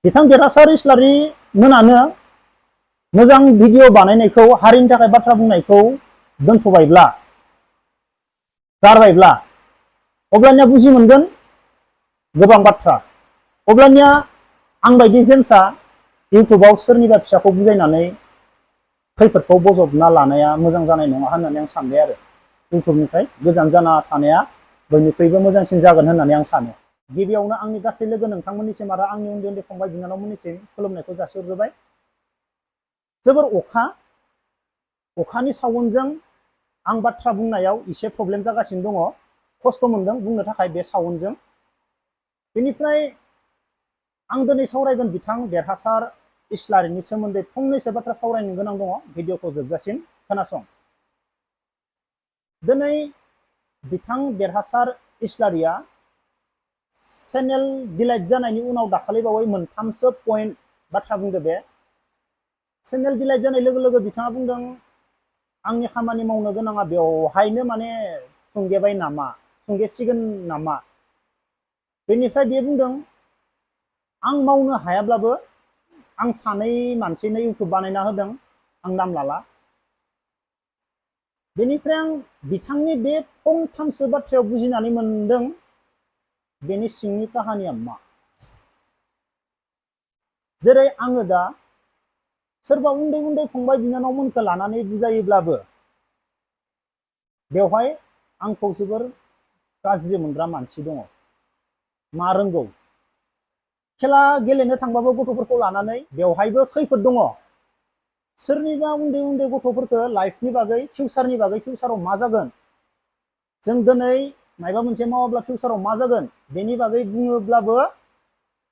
बिथां देरहासार इस्लारि मोनानो मोजां भिडिअ बानायनायखौ हारिनि थाखाय बाथ्रा बुंनायखौ दोनथ'बायब्ला गारबायब्ला अब्लानिया बुजि मोनगोन गोबां बाथ्रा। अब्लानिया आं बायदि जेन्सआ इउटुबाव सोरनिबा फिसाखौ बुजायनानै खैफोदखौ बजबना लानाया मोजां जानाय नङा होननानै आं सानबाय आरो इउटुबनिफ्राय गोजान जाना थानाया बयनिख्रुइबो मोजांसिन जागोन होननानै आं सानो। गिबियावनो आंनि गासै लोगो नोंथांमोननिसिम आरो आंनि उन्दै उन्दै फंबाय बिनानावमोननिसिम खुलुमनायखौ जासिहरग्रोबाय। जोबोर अखानि साउन्डजों आं बाथ्रा बुंनायाव एसे प्रब्लेम जागासिनो दङ, खस्थ' मोनदों बुंनो थाखाय बे साउन्डजों। बेनिफ्राय आं दिनै सावरायगोन बिथां देरहासार इस्लारिनि सोमोन्दै फंनैसो बाथ्रा सावरायनो गोनां दङ। भिडिअखौ जोबजासिम खोनासं। दिनै बिथां देरहासार इस्लारिया चेनेल डिलाइट जानायनि उनाव दाखालिबावै मोनथामसो पइन्ट बाथ्रा बुंदो। बे चेनेल डिलाइट जानाय लोगो लोगो बिथाङा बुंदों आंनि खामानि मावनो गोनाङा बेवहायनो माने थुंगेबाय नामा, थुंगेसिगोन नामा। बेनिफ्राय बे बुंदों आं मावनो हायाब्लाबो आं सानै मानसिनो इउटुब बानायना होदों, आं नाम लाला। बेनिफ्राय आं बिथांनि बे फंथामसो बाथ्रायाव बुजिनानै मोनदों बेनि सिंनि काहानिया मा। जेरै आङो दा सोरबा उन्दै उन्दै फंबाय बिनानावमोनखौ लानानै बुजायोब्लाबो बेवहाय आंखौ जोबोर गाज्रि मोनग्रा मानसि दङ। मा रोंगौ खेला गेलेनो थांबाबो गथ'फोरखौ लानानै बेवहायबो खैफोद दङ। सोरनिबा उन्दै उन्दै गथ'फोरखौ लाइफनि बागै फिउचाराव मा जागोन, जों दिनै माबा मोनसे मावाब्ला फिउचाराव मा जागोन बेनि बागै बुङोब्लाबो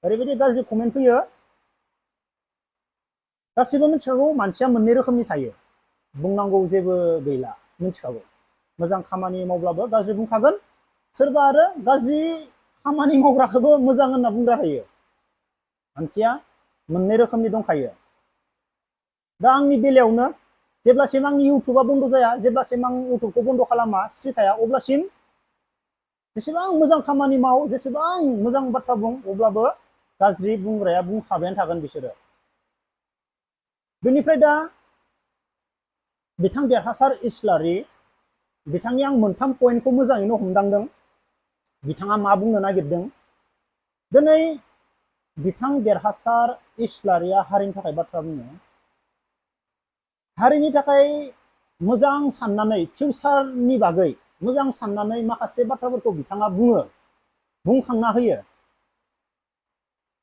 ओरैबायदि गाज्रि कमेन्ट फैयो। गासिबो मिथिखागौ मानसिया मोननै रोखोमनि थायो, बुंनांगौ जेबो गैला मिथिखागौ। मोजां खामानि मावब्लाबो गाज्रि बुंखागोन, सोरबा आरो गाज्रि खामानि मावग्राखौबो मोजां होनना बुंग्रा थायो। मानसिया मोननै रोखोमनि दंखायो। दा आंनि बेलायावनो जेब्लासिम आंनि इउटुबा बन्द जाया, जेब्लासिम आं इउटुबखौ बन्द खालामा स्रि थाया, अब्लासिम जेसेबां मोजां खामानि माव, जेसेबां मोजां बाथ्रा बुं, अब्लाबो गाज्रि बुंग्राया बुंखाबायानो थागोन बिसोरो। बेनिफ्राय दा बिथां देरहासार इस्लारि बिथांनि आं मोनथाम पइन्टखौ मोजाङैनो हमदांदों बिथाङा मा बुंनो नागिरदों। दिनै बिथां देरहासार इस्लारिया हारिनि थाखाय बाथ्रा बुङो। हारिनि थाखाय मोजां साननानै फिउचारनि बागै मोजां साननानै माखासे बाथ्राफोरखौ बिथाङा बुङो, बुंखांना होयो।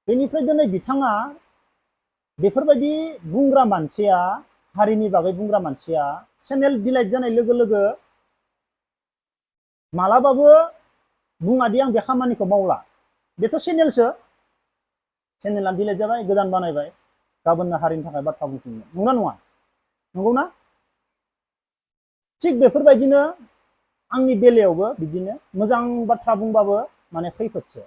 बेनिफ्राय दिनै बिथाङा बेफोरबायदि बुंग्रा मानसिया, हारिनि बागै बुंग्रा मानसिया चेनेल डिलाइट जानाय लोगो लोगो मालाबाबो बुङादि आं बे खामानिखौ मावला। बेथ' चेनेलसो, चेनेला डिलाइट जाबाय, गोदान बानायबाय, गाबोननो हारिनि थाखाय बाथ्रा बुंफिनगोन। नंगौना नङा? नंगौना? थिग बेफोरबायदिनो आंनि बेलायावबो बिदिनो मोजां बाथ्रा बुंबाबो माने खैफोदसो।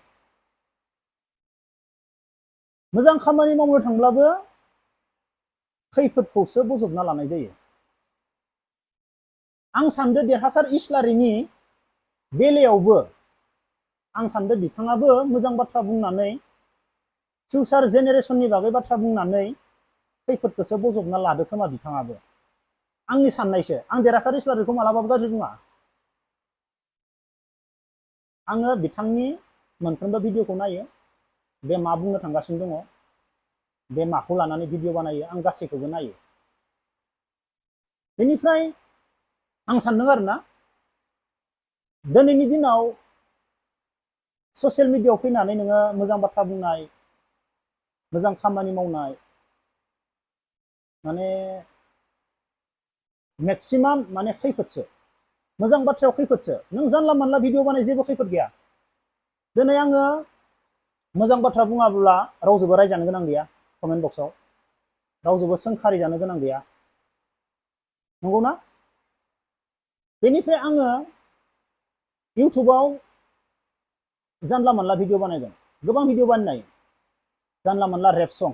मोजां खामानि मावनो थांब्लाबो खैफोदखौसो बजबना लानाय जायो। आं सानदों देरहासार इस्लारिनि बेलायावबो आं सानदों बिथाङाबो मोजां बाथ्रा बुंनानै फिउचार जेनेरेसननि बागै बाथ्रा बुंनानै खैफोदखौसो बजबना लादो खोमा बिथाङाबो। आंनि साननायसो। आं देरहासार इस्लारिखौ मालाबाबो गाज्रि बुङा। आङो बिथांनि मोनफ्रोमबो भिडिअखौ नायो, बे मा बुंनो थांगासिनो दङ, बे माखौ लानानै भिडिअ बानायो, आं गासैखौबो नायो। बेनिफ्राय आं सानदों आरोना दिनैनि दिनाव ससियेल मिडियायाव फैनानै नोङो मोजां बाथ्रा बुंनाय, मोजां खामानि मावनाय, माने मेक्सिमाम माने खैफोदसो। मोजां बाथ्रायाव खैफोदसो। नों जानला मानला भिडिअ बानाय जेबो खैफोद गैया। दिनै आङो मोजां बाथ्रा बुङाब्ला रावजोंबो रायजानो गोनां गैया कमेन्ट बक्सआव, रावजोंबो सोंखारि जानो गोनां गैया। नंगौना? बेनिफ्राय आङो इउटुबाव जानला मानला भिडिअ बानायगोन, गोबां भिडिअ बानायनो, जानला मानला रेप सं,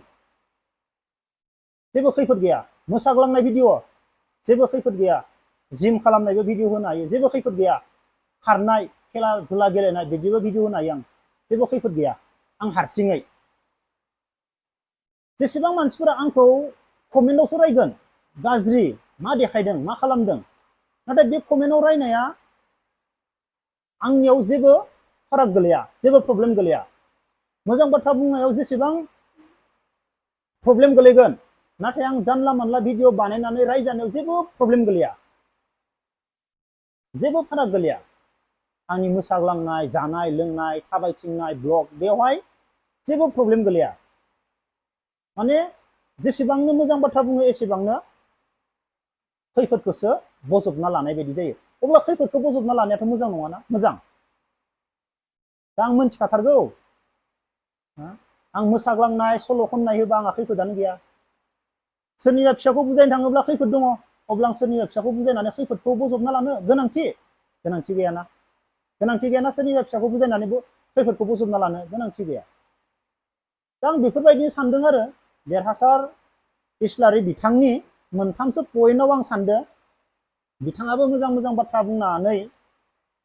जेबो खैफोद गैया। मोसाग्लांनाय भिडिअ, जेबो खैफोद गैया। जिम खालामनायबो भिडिअ होनो हायो, जेबो खैफोद गैया। खारनाय, खेला धुला गेलेनाय बिदिबो भिडिअ होनो हायो आं, जेबो खैफोद गैया। आं हारसिङै जेसेबां मानसिफोरा आंखौ कमेन्टआवसो रायगोन गाज्रि मा देखायदों मा खालामदों, नाथाय बे कमेन्टआव रायनाया आंनियाव जेबो फाराग गोलैया, जेबो प्रब्लेम गोलैया। मोजां बाथ्रा बुंनायाव जेसेबां प्रब्लेम गोलैगोन, नाथाय आं जानला मानला भिडिअ बानायनानै रायजानायाव जेबो प्रब्लेम गोलैया, जेबो फाराग गोलैया। आंनि मोसाग्लांनाय, जानाय लोंनाय, थाबायथिंनाय ब्लग बेवहाय जेबो प्रब्लेम गोलैया। माने जेसेबांनो मोजां बाथ्रा बुङो एसेबांनो खैफोदखौसो बजबना लानाय बायदि जायो। अब्ला खैफोदखौ बजबना लानायाथ' मोजां नङाना? मोजां। दा आं मोनथिखाथारगौ आं मोसाग्लांनाय सल' खननाय होबा आंहा खैफोदानो गैया। सोरनिबा फिसाखौ बुजायनो थाङोब्ला खैफोद दङ, अब्ला आं सोरनिबा फिसाखौ बुजायनानै खैफोदखौ बजबना लानो गोनांथि गैयाना? गोनांथि गैयाना सोरनिबा फिसाखौ बुजायनानै खैफोदखौ बजबना लानो? गोनांथि गैया। दा आं बेफोरबायदि सानदों आरो देरहासार इस्लारि बिथांनि मोनथामसो पइन्टआव आं सानदों बिथाङाबो मोजां मोजां बाथ्रा बुंनानै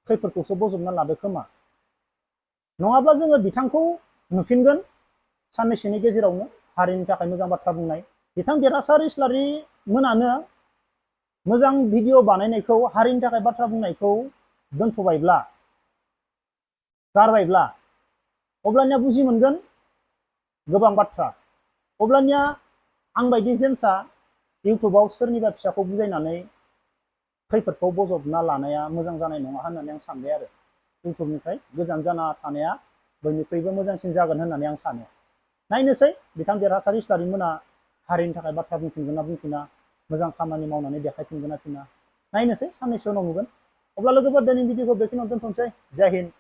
खैफोदखौसो बजबना लादो खोमा। नङाब्ला जोङो बिथांखौ नुफिनगोन साननैसोनि गेजेरावनो हारिनि थाखाय मोजां बाथ्रा बुंनाय। बिथां देरहासार इस्लारि मोनानो मोजां भिडिअ बानायनायखौ, हारिनि थाखाय बाथ्रा बुंनायखौ दोनथ'बायब्ला, गारबायब्ला, अब्लानिया बुजि मोनगोन गोबां बाथ्रा। अब्लानिया आं बायदि जेन्सआ इउटुबाव सोरनिबा फिसाखौ बुजायनानै खैफोदखौ बजबना लानाया मोजां जानाय नङा होननानै आं सानबाय आरो इउटुबनिफ्राय गोजान जाना थानाया बयनिख्रुइबो मोजांसिन जागोन होननानै आं सानो। नायनोसै बिथां देरहासार इस्लारि मोना हारिनि थाखाय बाथ्रा बुंफिनगोन ना बुंफिना, मोजां खामानि मावनानै देखायफिनगोन ना फिना, नायनोसै साननैसो उनाव नुगोन। अब्ला लोगोफोर दिनैनि भिडिअखौ बेखिनियाव दोनथ'नोसै। जय हिन्द।